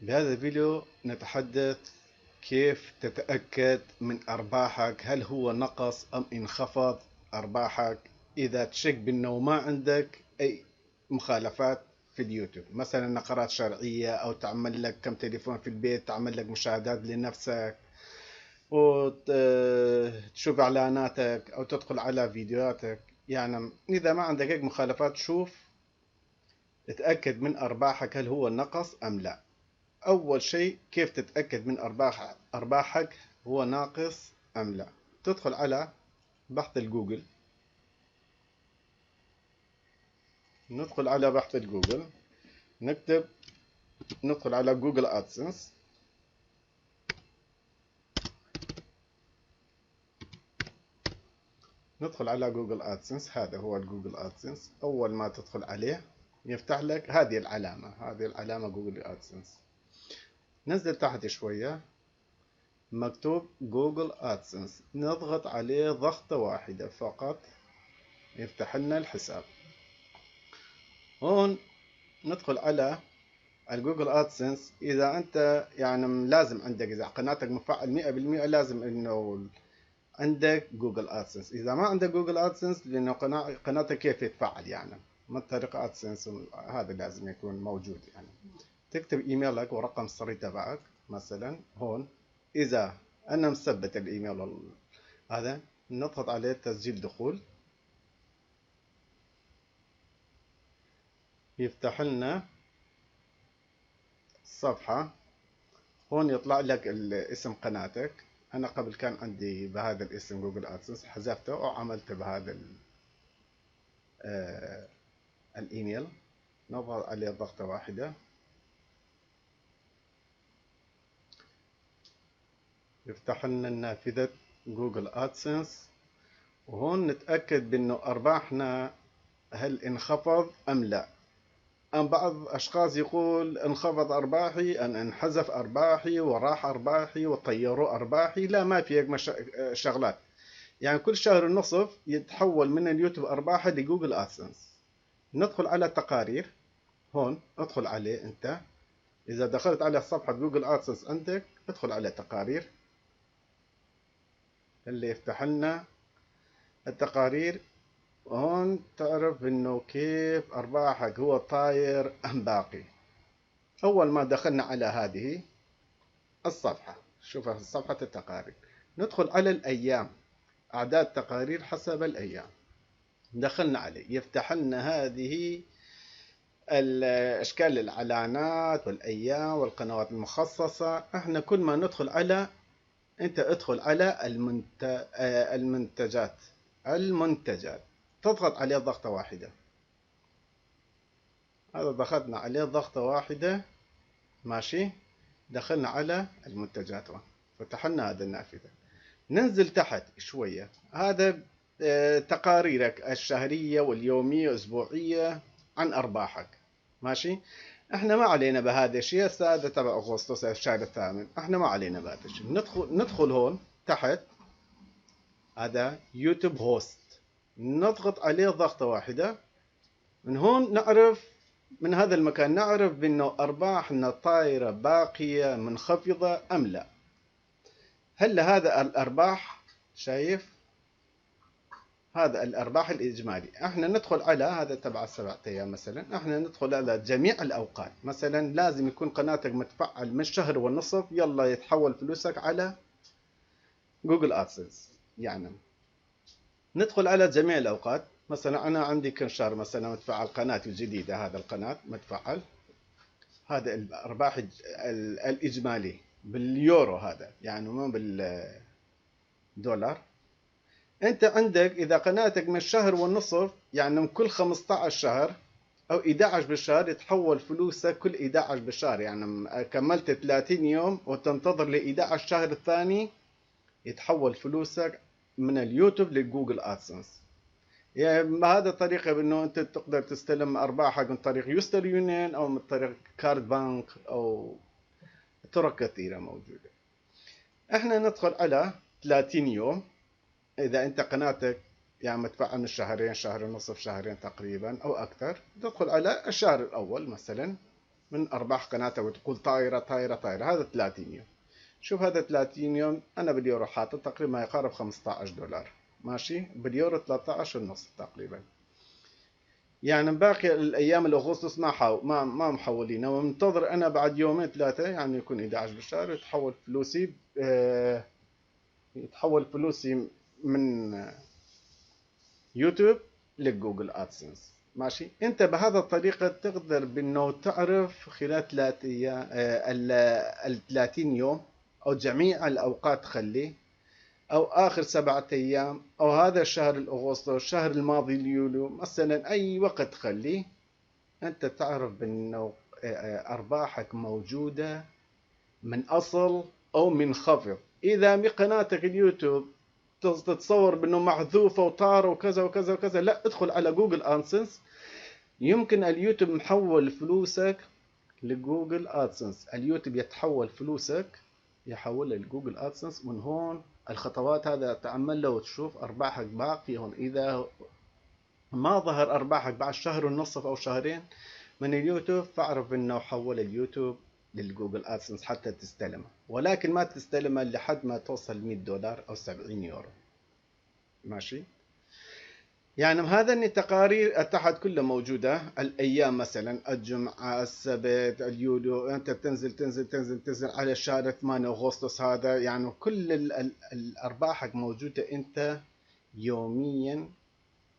بهذا الفيديو نتحدث كيف تتأكد من أرباحك، هل هو نقص أم انخفض أرباحك إذا تشك بأنه ما عندك أي مخالفات في اليوتيوب، مثلا نقرات شرعية أو تعمل لك كم تليفون في البيت، تعمل لك مشاهدات لنفسك وتشوف إعلاناتك أو تدخل على فيديوهاتك. يعني إذا ما عندك هيك مخالفات شوف اتأكد من أرباحك هل هو نقص أم لا. أول شيء كيف تتأكد من أرباحك هو ناقص أم لا؟ تدخل على بحث الجوجل، ندخل على بحث الجوجل، ندخل على جوجل أدسنس، ندخل على جوجل أدسنس. هذا هو الجوجل أدسنس. أول ما تدخل عليه يفتح لك هذه العلامة، هذه العلامة جوجل أدسنس. ننزل تحت شوية مكتوب جوجل أدسنس، نضغط عليه ضغطة واحدة فقط يفتح لنا الحساب. هون ندخل على الجوجل أدسنس. إذا أنت يعني لازم عندك، إذا قناتك مفعل 100% لازم إنه عندك جوجل أدسنس. إذا ما عندك جوجل أدسنس لأنه قناتك كيف يتفعل يعني من طريق أدسنس، هذا لازم يكون موجود. يعني تكتب إيميلك ورقم السري تبعك مثلا هون. إذا أنا مثبت الإيميل هذا نضغط عليه تسجيل دخول، يفتح لنا الصفحة. هون يطلع لك اسم قناتك. أنا قبل كان عندي بهذا الاسم جوجل أدسنس، حذفته وعملت بهذا الإيميل. نضغط عليه ضغطة واحدة، يفتح لنا نافذة جوجل أدسنس. وهون نتأكد بأنه أرباحنا هل انخفض أم لا. أم بعض أشخاص يقول انخفض أرباحي، أن انحذف أرباحي وراح أرباحي وطيروا أرباحي. لا، ما في هيك شغلات. يعني كل شهر ونصف يتحول من اليوتيوب أرباحه لجوجل أدسنس. ندخل على التقارير، هون ادخل عليه أنت. إذا دخلت على صفحة جوجل أدسنس عندك ادخل على تقارير، اللي يفتح لنا التقارير. هون تعرف انه كيف ارباحك هو طاير ام باقي. اول ما دخلنا على هذه الصفحة، شوف صفحة التقارير، ندخل على الايام، اعداد تقارير حسب الايام. دخلنا عليه يفتح لنا هذه الاشكال، الاعلانات والايام والقنوات المخصصة. احنا كل ما ندخل على، انت ادخل على المنتجات، المنتجات تضغط عليه ضغطة واحدة. هذا ضغطنا عليه ضغطة واحدة، ماشي، دخلنا على المنتجات، فتحنا هذا النافذة. ننزل تحت شوية، هذا تقاريرك الشهرية واليومية والأسبوعية عن أرباحك، ماشي. احنا ما علينا بهذا الشيء، هذا تبع أغسطس الشهر الثامن، احنا ما علينا بهذا الشيء. ندخل هون تحت، هذا يوتيوب هوست، نضغط عليه ضغطة واحدة. من هون نعرف، من هذا المكان نعرف بأنه أرباحنا طايرة باقية منخفضة أم لا. هل هذا الأرباح، شايف هذا الأرباح الإجمالي. احنا ندخل على هذا تبع 7 أيام مثلا، احنا ندخل على جميع الأوقات. مثلا لازم يكون قناتك متفعل من شهر ونصف، يلا يتحول فلوسك على جوجل أدسنس. يعني ندخل على جميع الأوقات. مثلا أنا عندي كم شهر مثلا متفعل قناتي الجديدة، هذا القناة متفعل، هذا الأرباح الإجمالي باليورو، هذا يعني مو بالدولار. أنت عندك إذا قناتك من شهر ونصف، يعني من كل 15 شهر أو 11 بالشهر يتحول فلوسك كل 11 بالشهر. يعني كملت 30 يوم وتنتظر ل 11 شهر الثاني يتحول فلوسك من اليوتيوب لجوجل أدسنس. يعني هذا الطريقة بأنه أنت تقدر تستلم أرباحك من طريق ويسترن يونيون أو من طريق كارد بانك أو طرق كثيرة موجودة. احنا ندخل على 30 يوم. إذا أنت قناتك يعني مدفوعة من شهرين، شهر ونصف، شهرين تقريبا أو أكثر، تدخل على الشهر الأول مثلا. من أرباح قناتك وتقول طايرة طايرة طايرة. هذا 30 يوم، شوف هذا 30 يوم أنا باليورو حاطط تقريبا ما يقارب 15 دولار، ماشي، باليورو 13.5 تقريبا. يعني باقي الايام الاغسطس ما محولين، ومنتظر انا بعد يومين ثلاثه، يعني يكون 11 بالشهر، يتحول فلوسي من يوتيوب ل Google AdSense. ماشي، انت بهذا الطريقة تقدر بانه تعرف خلال 3 ايام، ال 30 يوم او جميع الاوقات تخليه، او اخر 7 ايام، او هذا الشهر الاغسطس، الشهر الماضي اليوليو مثلا، اي وقت تخليه انت تعرف بانه ارباحك موجودة من اصل او منخفض. اذا بقناتك اليوتيوب تتصور بانه محذوفة وطار وكذا وكذا وكذا، لا، ادخل على Google AdSense. يمكن اليوتيوب محول فلوسك ل Google AdSense. اليوتيوب يتحول فلوسك، يحولها ل Google AdSense. من هون الخطوات هذا تعمل له وتشوف ارباحك باقي هون. اذا ما ظهر ارباحك بعد شهر ونصف او شهرين من اليوتيوب، فاعرف انه حول اليوتيوب لل Google AdSense حتى تستلمها، ولكن ما تستلمها لحد ما توصل 100 دولار او 70 يورو. ماشي، يعني هذا التقارير تحت كلها موجودة، الأيام مثلا الجمعة، السبت، اليوليو، أنت بتنزل تنزل تنزل تنزل على الشهر 8 أغسطس هذا، يعني كل الأرباحك موجودة أنت يوميا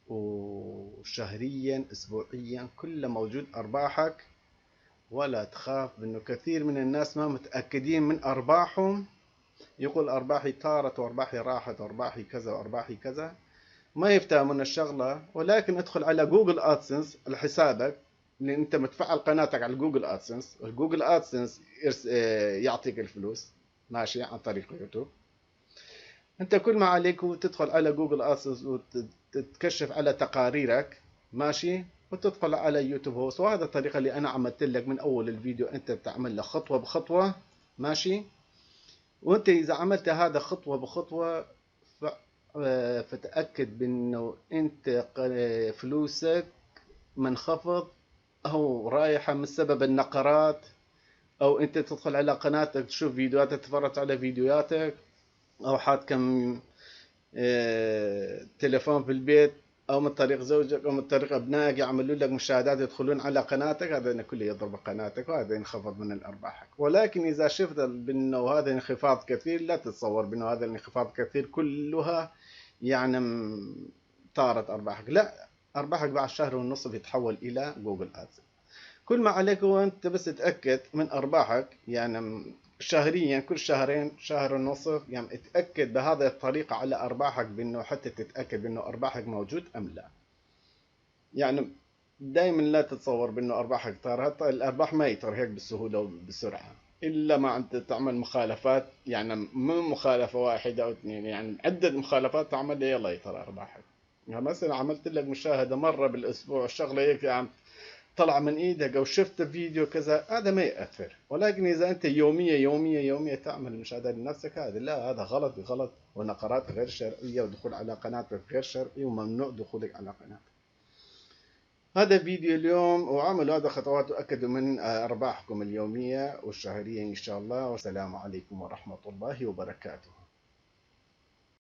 وشهريا أسبوعيا، كله موجود أرباحك. ولا تخاف، بأنه كثير من الناس ما متأكدين من أرباحهم، يقول أرباحي طارت وأرباحي راحت وأرباحي كذا وأرباحي كذا، ما يفتهمون الشغلة. ولكن ادخل على Google AdSense لحسابك، لان انت متفعل قناتك على Google AdSense، وال Google AdSense يعطيك الفلوس، ماشي، عن طريق يوتيوب. انت كل ما عليك تدخل على Google AdSense وتتكشف على تقاريرك، ماشي، وتدخل على YouTube Host. وهذا الطريقة اللي انا عملت لك من اول الفيديو، انت بتعمل له خطوة بخطوة، ماشي. وانت اذا عملت هذا خطوة بخطوة فتأكد بانه انت فلوسك منخفض او رايحة من سبب النقرات، او انت تدخل على قناتك تشوف فيديوهاتك، تتفرج على فيديوهاتك، او حاط كم تليفون في البيت، او من طريق زوجك او من طريق ابنائك يعملوا لك مشاهدات، يدخلون على قناتك، هذا كله يضرب قناتك وهذا ينخفض من الارباحك. ولكن اذا شفت بانه هذا انخفاض كثير، لا تتصور بانه هذا الانخفاض كثير كلها يعني طارت ارباحك، لا، ارباحك بعد شهر ونصف يتحول الى Google Ads. كل ما عليك هو انت بس تتاكد من ارباحك، يعني شهريا، كل شهرين، شهر ونصف، يعني اتاكد بهذه الطريقه على ارباحك، بانه حتى تتاكد بانه ارباحك موجود ام لا. يعني دائما لا تتصور بانه ارباحك طارت، الارباح ما يطير هيك بالسهوله وبسرعه، الا ما انت تعمل مخالفات، يعني مو مخالفه واحده او اثنين، يعني عده مخالفات تعمل، يلا يطير ارباحك. يعني مثلا عملت لك مشاهده مره بالاسبوع، الشغله هيك يعني طلع من ايدك، او شفت فيديو كذا، هذا ما ياثر. ولكن اذا انت يوميه يوميه يوميه تعمل مشاهدات لنفسك، هذا لا، هذا غلط غلط، ونقرات غير شرعيه، ودخول على قناتك غير شرعي، وممنوع دخولك على قناتك. هذا فيديو اليوم، وعملوا هذا خطوات وأكدوا من أرباحكم اليومية والشهرية إن شاء الله. والسلام عليكم ورحمة الله وبركاته.